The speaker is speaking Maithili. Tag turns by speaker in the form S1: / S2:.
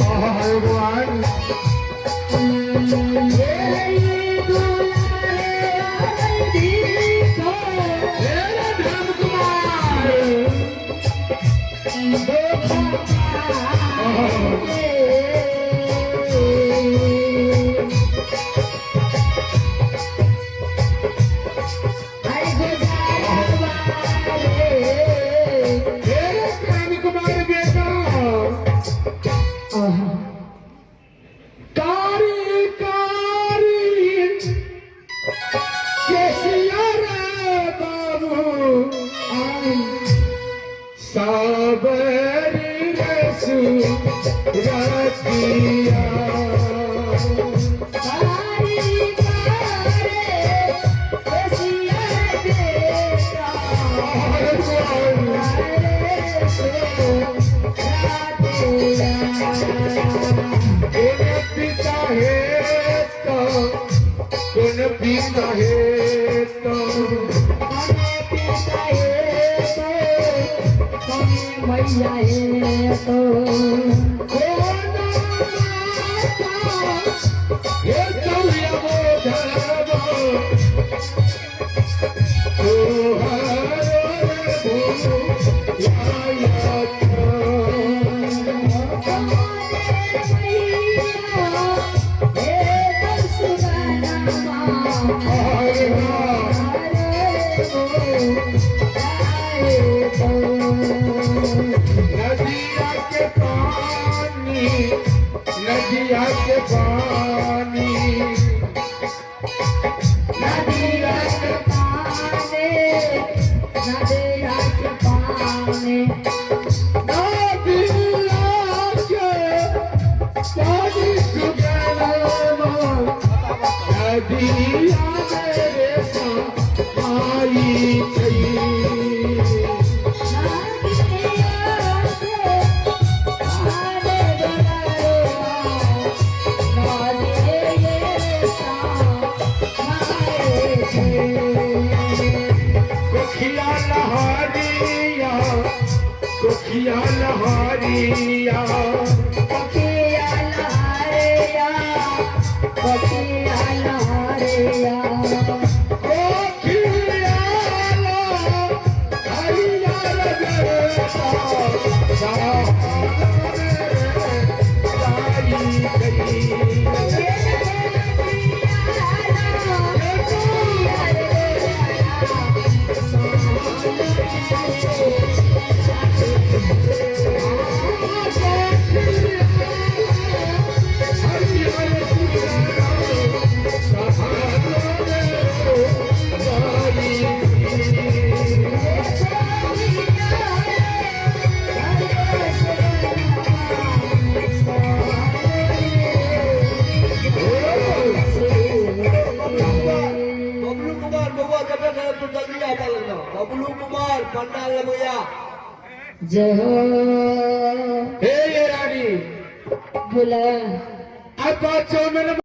S1: भगवान धर्म कुमार कुमार बेटा कारी कारी केसिया रे बाबू सावरी रे सुरतिया कौन पिता है तो
S2: मैया है तो
S1: नदिया के पानी, नदिया के पानी,
S2: नदिया के पानी, नदिया के पानी,
S1: नदिया के पानी सुगरमा, नदिया मेरे आई गई। कोखिया लहरिया, कोखिया लहरिया,
S2: कोखिया लहरिया, कोखिया लहरिया,
S1: कोखिया लहरिया
S3: बबलू कुमार बउआ जब तो जल्दी आता लगना। बबलू कुमार पंडाल लगोया।
S2: जय हो।
S1: हे ये रानी
S2: बोला
S1: अब चौमन।